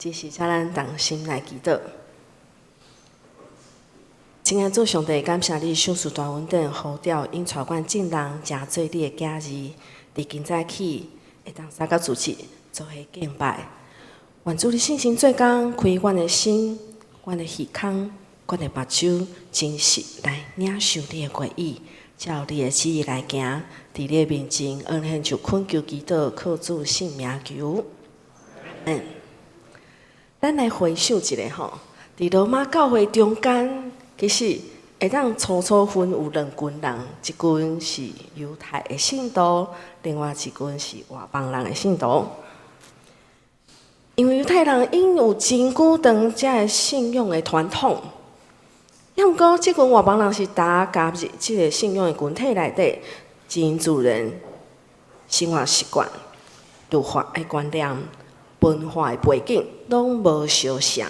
只是請咱同心來祈禱。親愛主上帝，感謝你賞賜大恩典，呼召引帶阮眾人，成做你的囝兒。佇今早起會當三個主日做伙敬拜。願主你聖神做工，開阮的心、阮的耳孔、阮的目睭，真實來領受你的話語，照你的旨意來行。佇你的面前，恩獻就懇求祈禱，靠主聖名求。咱來回想一下吼，佇羅馬教會中間，其實會當粗粗分有兩群人，一群是猶太的信徒，另外一群是外邦人的信徒。因為猶太人𪜶有真久長這个信仰的傳統，抑毋過這群外邦人是剛加入這个信仰的群體內底，真自然生活習慣、律法的觀念、文化的背景攏無相像，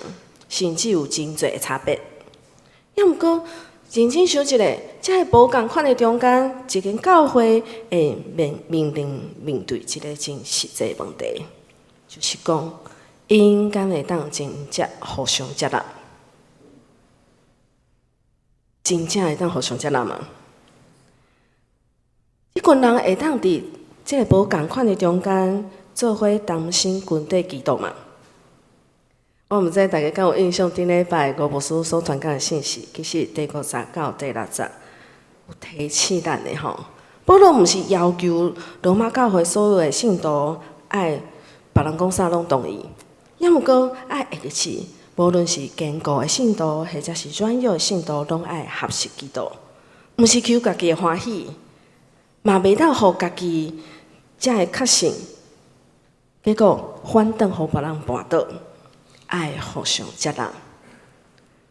甚至有真濟的差別。抑毋過，認真想一下，這个無仝款的中間，一間教會會面對一个真實際問題，就是講，𪜶敢會當真正互相接納？真正會當互相接納嗎？這群人會當佇這个無仝款的中間，做伙同心群體祈禱嗎？我毋知大家敢有印象，頂禮拜吳牧師所傳講的信息，其實第五節到第六節有提醒咱的吼。保羅毋是要求羅馬教會所有的信徒愛別人講啥攏同意，抑毋過愛會記起，無論是堅固的信徒，或者是軟弱的信徒，攏愛學習祈禱，毋是求家己的歡喜，嘛袂當予家己才會確信，結果反轉予別人絆倒。愛互相接納，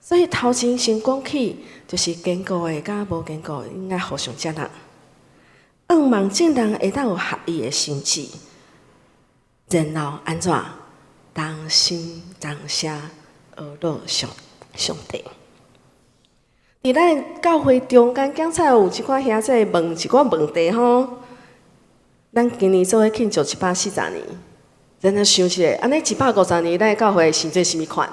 所以頭前先講起，就是堅固的佮無堅固的，應該互相接納。向望眾人會當有合一的心志，然後按怎同心同聲呵咾上帝。佇咱教會中間，檢查有一寡兄弟問一寡問題吼。咱今年做伙慶祝140年。咱來想一下，按呢150年，咱的教會生做啥物款？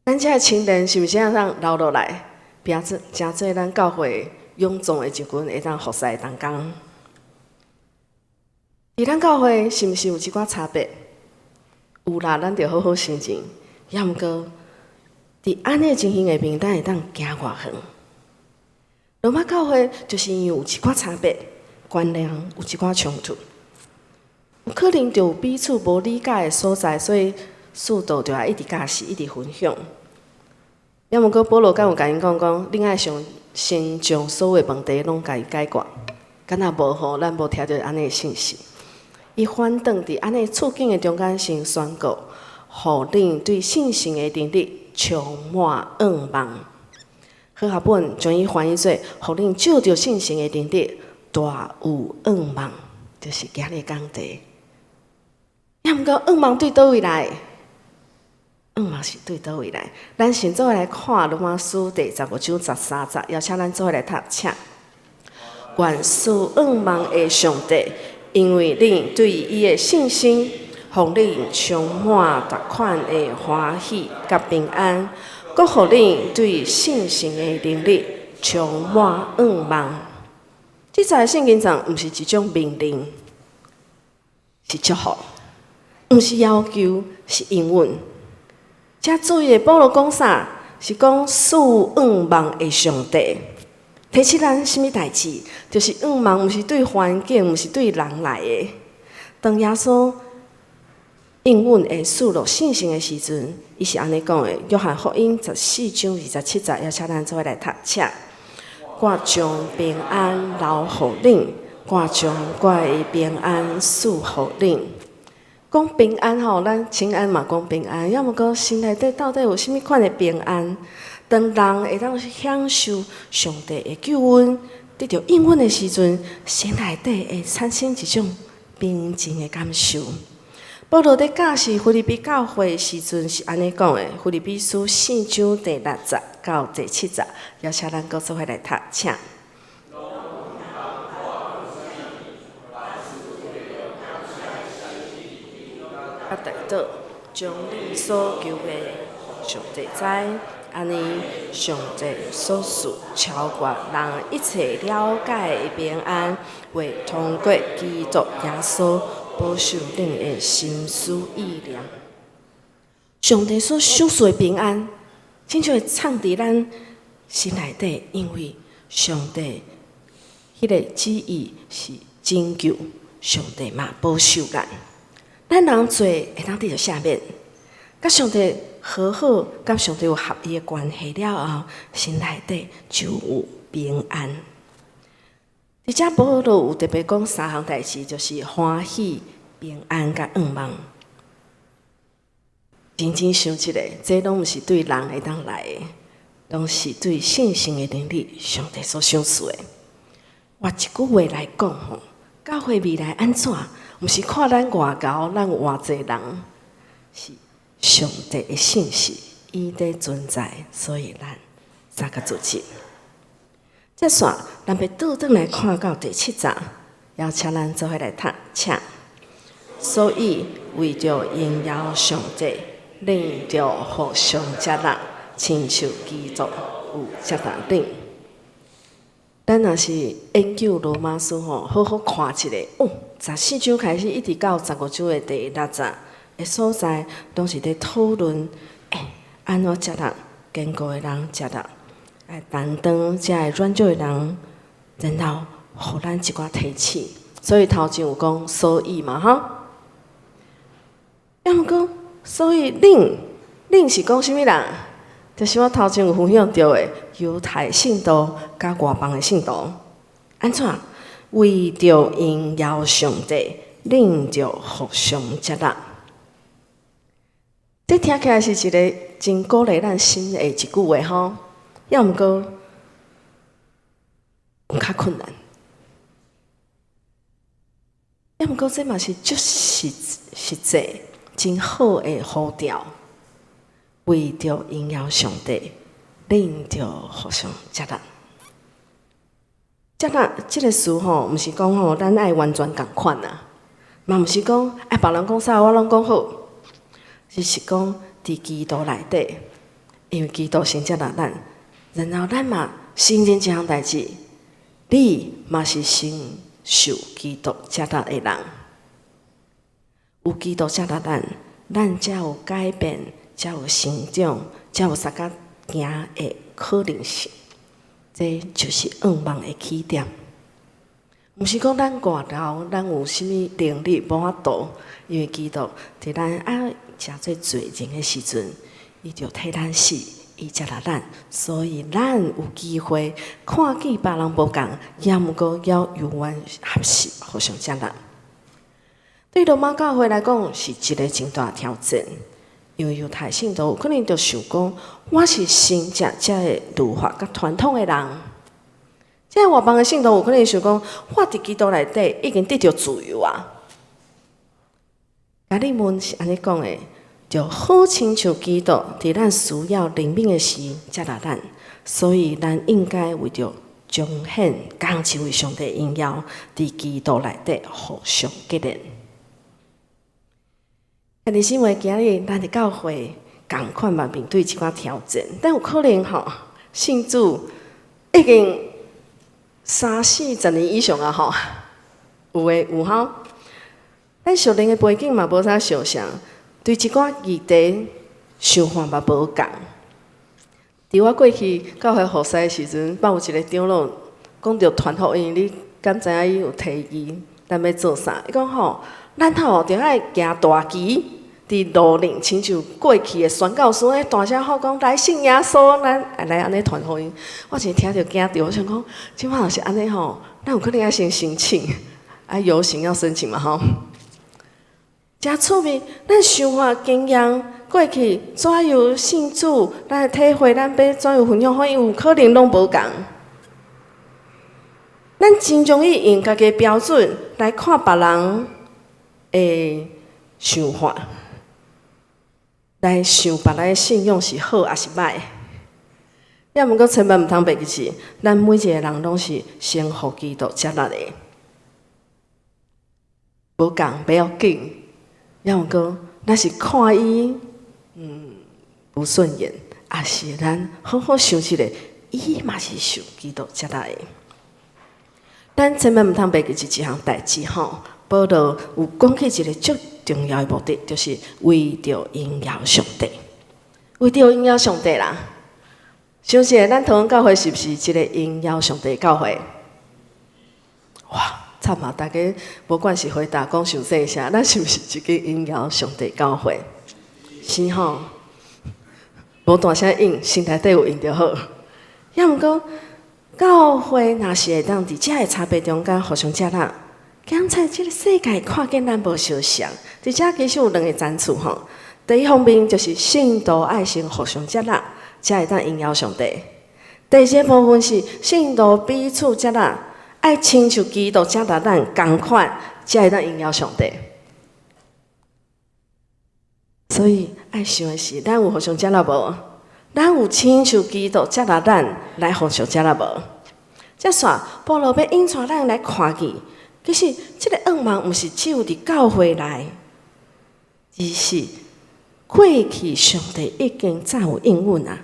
咱這个青年是毋是會當留落來，變做成做咱教會勇壯的一群，會當服侍的同工？佇咱教會是毋是有一寡差別？有啦，咱著好好承認。抑毋過，佇按呢情形下面，咱會當行偌遠？羅馬教會就是因為有一寡差別，觀念有一寡衝突。有可能就有彼此無理解的所在，所以使徒就愛一直教示，一直分享。抑毋過保羅敢有共𪜶講講，恁愛上先將所有問題攏共伊解決，敢若無吼，咱無聽著按呢的信息。伊反轉佇按呢處境的中間，先宣告，予恁對信心的能力充滿向望。和合本將伊翻譯做，予恁藉著信心的能力大有向望，就是今日講題。抑毋過向望對佗位來？向望是對佗位來？咱先做伙來看羅馬書第十五章十三節，邀請咱做伙來讀，請。願賜向望的上帝，因為恁對伊的信心，予恁充滿逐款的歡喜佮平安，閣予恁對信心的能力充滿向望。這節聖經上毋是一種命令，是祝福。毋是要求，是應允。請注意，保羅講啥？是講賜向望的上帝。提醒咱啥物代誌？就是向望，毋是對環境，毋是對人來的。當耶穌應允會賜落信心的時陣，伊是按呢講的：約翰福音十四章二十七節，邀請咱做伙來讀。請。我將平安留予恁，我將我的平安賜予恁。講平安吼，咱請安嘛講平安，抑毋過心內底到底有啥物款的平安？當人會當享受上帝的救恩，得著應允的時陣，心內底會產生一種平靜的感受。保羅佇教示腓立比教會時陣是按呢講的：腓立比書四章第六節到第七節，邀請咱閣做伙來讀，請。佮代禱，將恁所求的予上帝知。按呢，上帝所賜超過人一切了解的平安，會通過基督耶穌保守恁的心思意念。上帝所賞賜的平安，親像會藏佇咱心內底，因為上帝彼个旨意是拯救，上帝嘛保守咱。咱人罪會當得著赦免，佮上帝和好，佮上帝有合一的關係了後，心內底就有平安。佇遮保羅有特別講三項代誌，就是歡喜、平安佮向望。認真想一下，這攏毋是對人會當來的，攏是對信心的能力，上帝所賞賜的。換一句話來講吼，教會未來按怎？毋是看咱偌𠢕，咱有偌濟人，是上帝的信實，伊佇存在，所以咱三個組織。接續，咱欲倒轉來看到第七節，邀請咱做伙來讀，請。所以為著榮耀上帝，恁著互相接納，親像基督有接納恁。咱若是研究羅馬書吼，好好看一下，哦，14章開始一直到15章的第六節的所在，攏是佇討論，按怎接納堅固的人，接納愛擔當這个軟弱的人，然後予咱一寡提醒。所以頭前有講所以嘛，吼。抑毋過，所以恁，恁是講啥物人？就是我頭前有分享著的猶太信徒佮外邦的信徒，按怎？為著榮耀上帝，恁著互相接納。這聽起來是一个真鼓勵咱心的一句話吼，抑毋過有較困難。抑毋過這嘛是足實實際真好的呼召。為著榮耀上帝，恁著互相接納。接納這个詞吼，毋是講吼，咱愛完全仝款啊，嘛毋是講愛別人講啥，我攏講好，只是講佇基督內底，因為基督先接納咱，然後咱嘛承認這項代誌，你嘛是先受基督接納的人，有基督接納咱，咱才有改變，才有成長，才有相佮行的可能性。這就是向望的起點。毋是講咱偌𠢕，咱有啥物能力無法度，因為基督佇咱猶誠做罪人的時陣，伊就替咱死，伊接納咱，所以咱有機會看見別人無仝，抑毋過猶猶原學習互相接納。對羅馬教會來講，是一个真大挑戰。因為猶太信徒有可能就想講，我是先食這个律法佮傳統的人。這个外邦的信徒有可能想講，我佇基督內底已經得著自由啊。加利文是按呢講的，就好親像基督佇咱需要憐憫的時接納咱，所以咱應該為著彰顯仝一位上帝榮耀，佇基督內底互相激勵。兄弟姊妹，今日咱的教會仝款嘛面對一寡挑戰，但有可能吼，信主已經三四十年以上啊吼，有的有吼。咱屬靈的背景嘛無啥相像，對一寡議題想法嘛無仝。佇我過去教會服侍的時陣，捌有一個長老講著傳福音，你敢知影伊有提議，咱欲做啥？伊講吼，咱吼著愛行大旗，佇路頂，親像過去的宣教師咧大聲喊講來信耶穌，咱愛來按呢傳福音。我真聽著驚著，我想講，這擺若是按呢吼，咱有可能愛先申請，啊遊行要申請嘛吼。誠趣味，咱想法經驗過去怎樣信主，咱的體會，咱欲怎樣分享福音，有可能攏無仝。咱真容易用家己的標準來看別人的想法，來想別人的信仰是好抑是䆀。抑毋過千萬毋通袂記是，咱每一个人攏是先予基督接納的，無仝袂要緊。抑毋過，若是看伊無順眼，抑是咱好好想一下，伊嘛是受基督接納的。咱千萬毋通袂記一項代誌吼。保羅有講起一个足重要的目的，就是為著榮耀上帝，為著榮耀上帝啦。想一下，咱桃園教會是毋是一个榮耀上帝的教會？哇，慘啊！大家無管是回答講傷細聲，咱是毋是一个榮耀上帝教會？是吼，無大聲應，心內底有應就好。抑毋過，教會若是會當佇遮个差別中間互相接納，檢查這个世界看見咱無相像。佇遮其實有兩个層次吼。第一方面就是信徒愛先互相接納，才會當榮耀上帝。第二個部分是信徒彼此接納，愛親像基督接納咱仝款，才會當榮耀上帝。所以愛想的是，咱有互相接納無？咱有親像基督接納咱來互相接納無？這煞保羅欲引帶咱來看見，其實這个願望毋是只有佇教會內，而是過去上帝已經早有應允啊，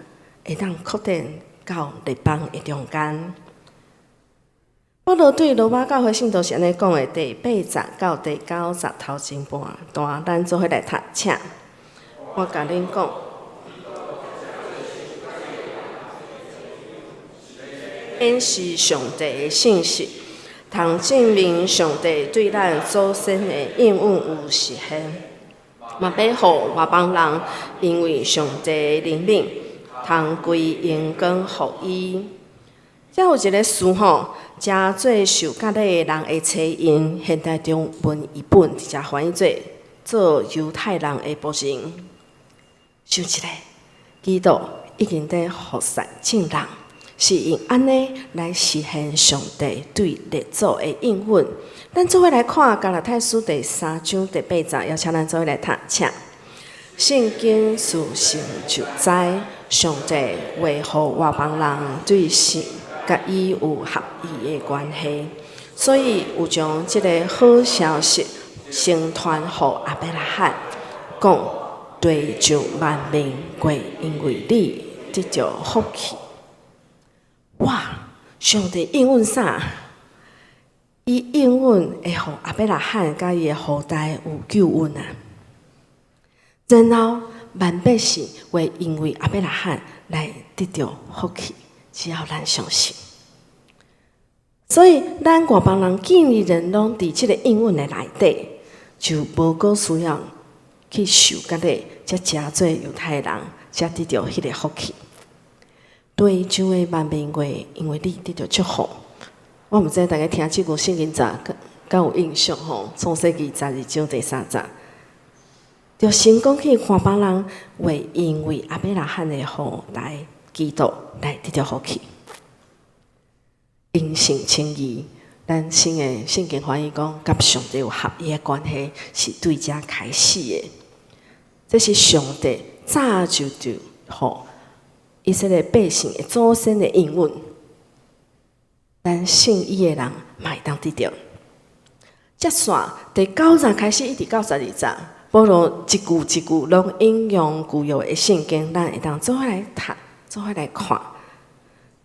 會當擴展到列邦的中間。保羅對羅馬教會信徒是按呢講的，第八節到第九節頭前半段，咱做伙來讀，請我共恁講。顯示上帝的信實，通證明上帝對咱祖先的應允有實現，嘛欲予外邦人因為上帝的憐憫，通歸榮光予伊。遮有一个詞吼，誠做受割禮的人的差印，現代中文譯本直接翻譯做做猶太人的僕人。想一下，基督已經佇服侍眾人，是用按呢來實現上帝對列祖的應允。咱做伙來看加拉太書第三章第八節，邀請咱做伙來讀，請。聖經事實就知，上帝會予外邦人對信佮伊有合意的關係，所以有將這个好消息先傳予亞伯拉罕，講地上萬民會因為你得著福氣。哇！上帝應允啥？伊應允會予亞伯拉罕佮伊的後代有救恩啊！然後萬百姓會因為亞伯拉罕來得著福氣，只要咱相信。所以咱外邦人既然攏佇這个應允的內底，就無閣需要去受割禮，才成做猶太人，才得著彼个福氣。地上的萬民會因為你得著祝福。我毋知大家聽這句聖經節，敢有印象吼？創世記12章第三節，就先講起外邦人會因為亞伯拉罕的後代基督來得著福氣。因信稱義，咱新的聖經翻譯講，佮上帝有合意的關係，是對遮開始的。這是上帝早就就予以色列百姓的祖先的應允，咱信伊的人嘛會當得著。接續第九節開始一直到十二節，保羅一句一句攏引用舊約的聖經，咱會當做伙來讀，做伙來看，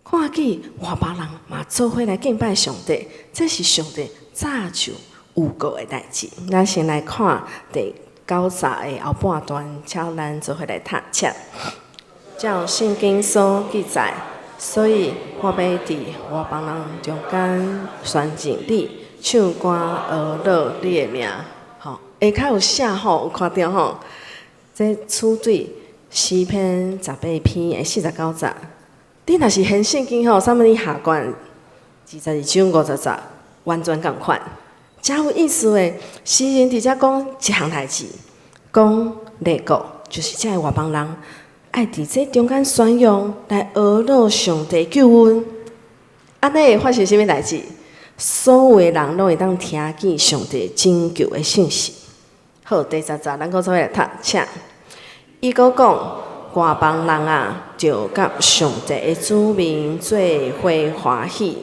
看見外邦人嘛做伙來敬拜上帝，這是上帝早就預告的代誌。咱先來看第九節的後半段，請咱做伙來讀，請。照聖經所記載，所以我欲佇外邦人中間宣認你，唱歌呵咾你的名。吼，下跤有寫吼，有看著吼。這出對詩篇18篇的49節。你若是現聖經吼，啥物你下卷22章50節，完全仝款。誠有意思的，詩人佇遮講一項代誌，講列國就是遮个外邦人。愛佇這中間宣揚來呵咾上帝救恩，按呢會發生啥物代誌？所有的人攏會當聽見上帝拯救的信息。好，第十節，咱閣做伙來讀，請。伊閣講，外邦人啊，著佮上帝的子民做伙歡喜。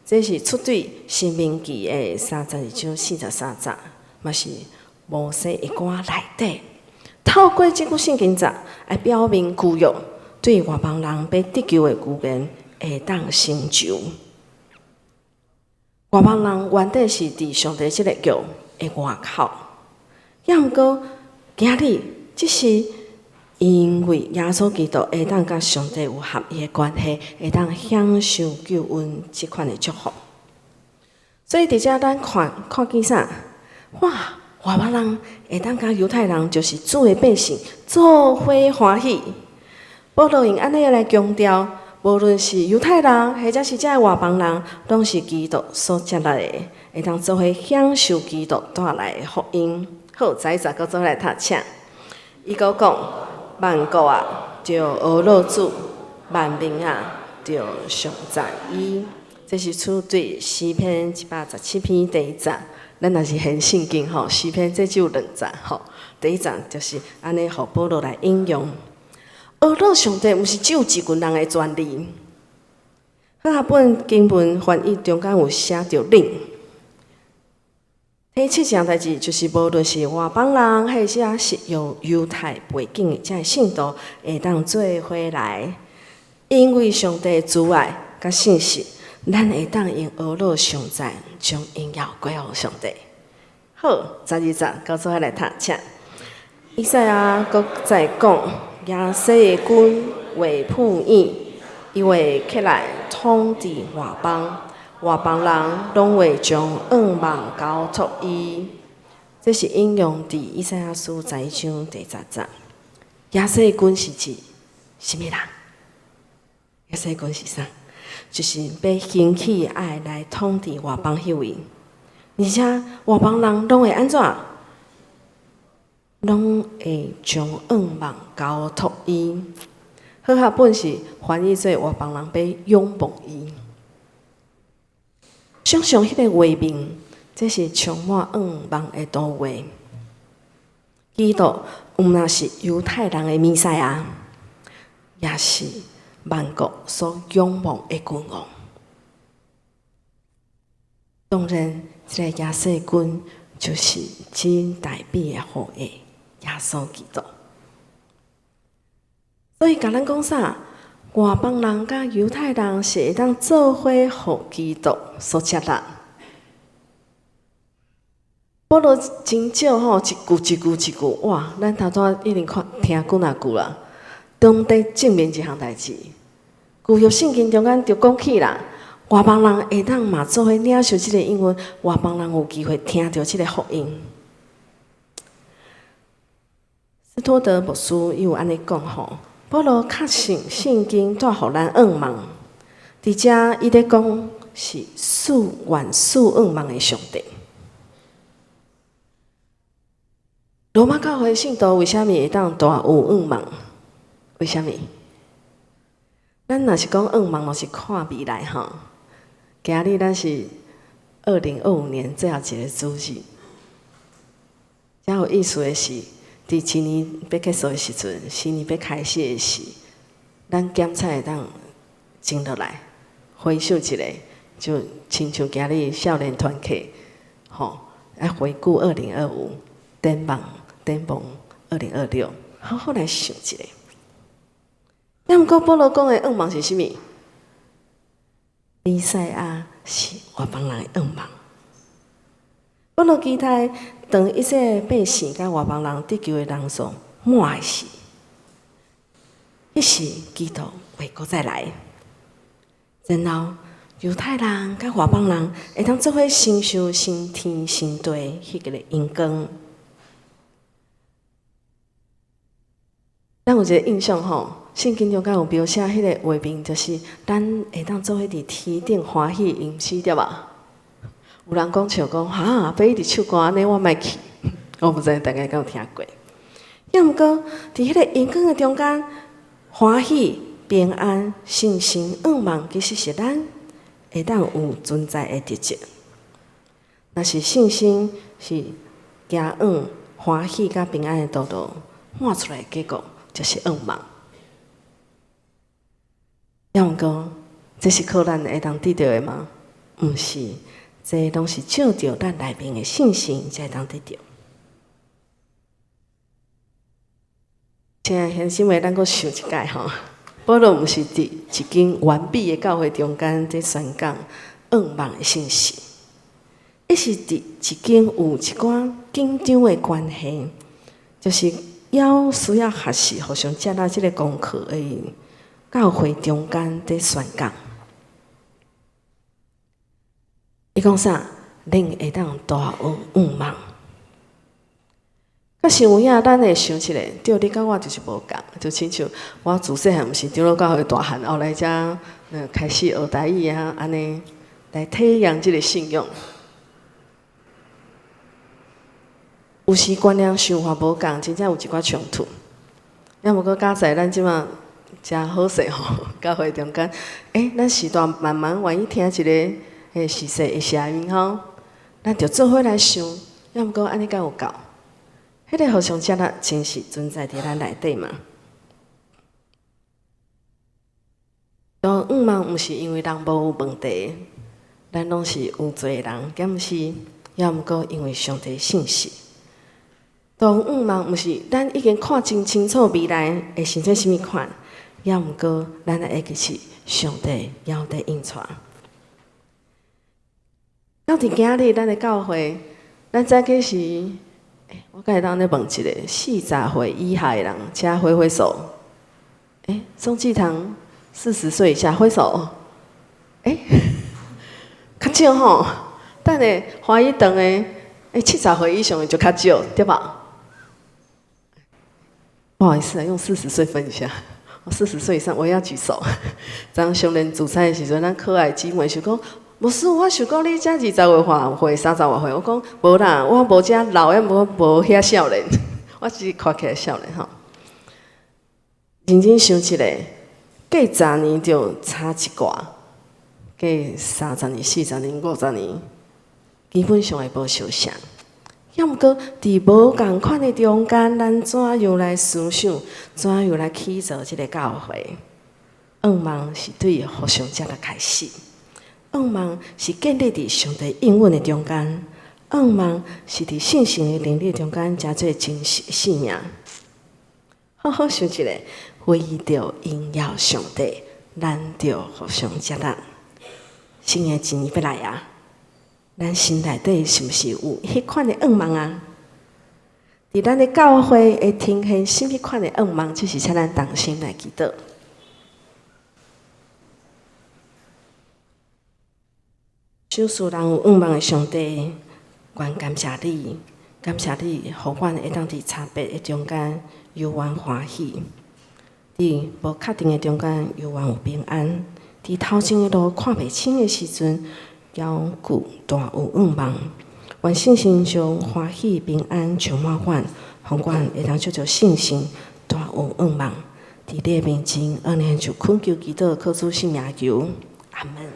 這是出對申命記的32章43節，嘛是摩西的歌內底。透過這句聖經節來表明舊約對外邦人欲得救的預言會當成就。外邦人原底是佇上帝這个約的外口，抑毋過今日這是因為耶穌基督會當佮上帝有合一的關係，會當享受救恩這款的祝福。所以佇遮咱看看見啥？哇！外邦人會當佮猶太人就是主的百姓，做伙歡喜。保羅用按呢來強調，無論是猶太人，或者是這外邦人，攏是基督所接納的，會當做伙享受基督帶來的福音。好，十一節閣做伙來讀，請。伊閣講：萬國啊，著呵咾主；萬民啊，著頌讚伊。這是出對詩篇117篇第一節。咱若是現聖經吼，詩篇這只有兩節吼。第一節就是按呢，予保羅來引用。呵咾上帝，毋是只有一群人的權利。和合本經文翻譯中間有寫著恁。提醒一項代誌，就是無論是外邦人，或者是有猶太背景的這聖徒，會當做伙來，因為上帝慈愛佮信實，咱會當用呵咾頌讚，將榮耀歸予上帝。好，十二節，閣做伙來讀，請。以賽亞閣再講，耶西的根會鋪遠，伊會起來統治外邦，外邦人攏會將仰望交託伊。這是引用佇以賽亞書11章第10節。耶西的根是指啥物人？耶西的根是啥？就是欲興起愛來統治外邦彼位，而且外邦人攏會按怎？攏會將仰望交託伊。和合本是翻譯做外邦人欲仰望伊。想像彼個畫面，這是充滿仰望的圖畫。基督毋但是猶太人的彌賽亞，也是萬國所仰望的君王。當然，這个耶西根就是指大衛的後裔耶穌基督。所以，共咱講啥？外邦人佮猶太人是會當做伙予基督所接納。保羅真少吼，一句一句一句，哇！咱頭拄仔已經看聽幾若句啦，當佇證明一項代誌。舊約聖經中間就講起啦，外邦人會當嘛做伙領受這个應允，外邦人有機會聽著這个福音。斯托德牧師伊有按呢講吼，保羅確信聖經帶予咱仰望，佇遮伊咧講是賜原賜仰望的上帝。羅馬教會信徒為啥物會當大有仰望？為啥物？咱若是講仰望，就是看未來吼。今日咱是2025年最後一个主日，遮有意思的是，佇一年欲結束的時陣，新年欲開始的時，咱檢查會當靜落來，回想一下，就親像今日少年團契，吼，來回顧2025，展望展望2026，好好來想一下。抑毋過保羅講的仰望是啥物？彌賽亞是外邦人的仰望。保羅期待當一切百姓佮外邦人得救的人數滿的時，彼時基督會閣再來，然後猶太人佮外邦人會當做伙承受新天新地彼个榮光。咱有一个印象吼，聖經中間有描寫彼个畫面，就是咱會當做伙佇天頂歡喜吟詩，對無？有人講笑講，哈，欲一直唱歌按呢，我莫去。我毋知大家敢有聽過。抑毋過，佇彼個榮光的中間，歡喜、平安、信心、仰望，其實是咱會當有存在的特質。若是信心是行往歡喜佮平安的道路，換出來的結果就是仰望。抑毋過，這是靠咱會當得著的嗎？毋是，這攏是藉著咱內面的信心才會當得著。親愛兄姊妹，咱閣想一擺吼，保羅毋是佇一間完美的教會中間佇宣講向望的信息，伊是佇一間有一寡緊張的關係，就是猶需要學習互相接納這個功課的教會中間佇宣講。伊講啥？恁會當大有向望。較是有影，咱會想起來，對，你佮我就是無仝，就親像我自細漢毋是長老教會大漢，後來才開始學台語啊，按呢來體驗這個信仰。有時觀念想法無仝，真正有一寡衝突。抑毋過佳哉咱這馬誠好勢吼，教會中間，咱時代慢慢願意聽一個時勢的聲音吼，咱就做伙來想，抑毋過按呢敢有夠？彼個互相接納真實存在佇咱內底嘛？向望毋是因為人無有問題，咱攏是有罪的人，敢毋是？抑毋過因為上帝信實。向望毋是咱已經看真清楚未來會成做啥物款，抑毋過咱會記是上帝猶佇引帶。到佇今日咱的教會，咱早起時。我敢會當按呢問一下，40歲以下的人，請揮揮手。宋繼堂40歲以下揮手。較少吼。等下歡喜堂的，70歲以上的就較少，對吧？不好意思啊，用40歲分一下。我40歲以上，我要舉手。昨昏上連主餐的時陣，咱可愛姊妹想講。牧師，我想講你才20外歲、30外歲，我講無啦，我無遮老，也無遐少年，我只是看起來少年吼。認真想一下，過10年就差一寡，過30年、40年、50年，基本上會無相像。抑毋過佇無仝款的中間，咱怎樣來思想，怎樣來起造這個教會？向望是對互相接納開始。向望是建立佇上帝應允的中間，向望是佇信心的能力中間，成做真實的性命。好好想一下，為著榮耀上帝，咱著互相接納。新的一年欲來啊，咱心內底是毋是有彼款的向望啊？佇咱的教會會呈現啥物款的向望，這是請咱同心來祈禱。賞賜人有向望的上帝，阮感謝你，感謝你，予阮會當佇差別的中間猶原歡喜，佇無確定的中間猶原有平安，佇頭前的路看袂清的時陣，猶閣大有向望。願聖神將歡喜平安充滿阮，予阮會當藉著信心大有向望。佇你的面前，按呢就懇求祈禱，靠主聖名求，阿門。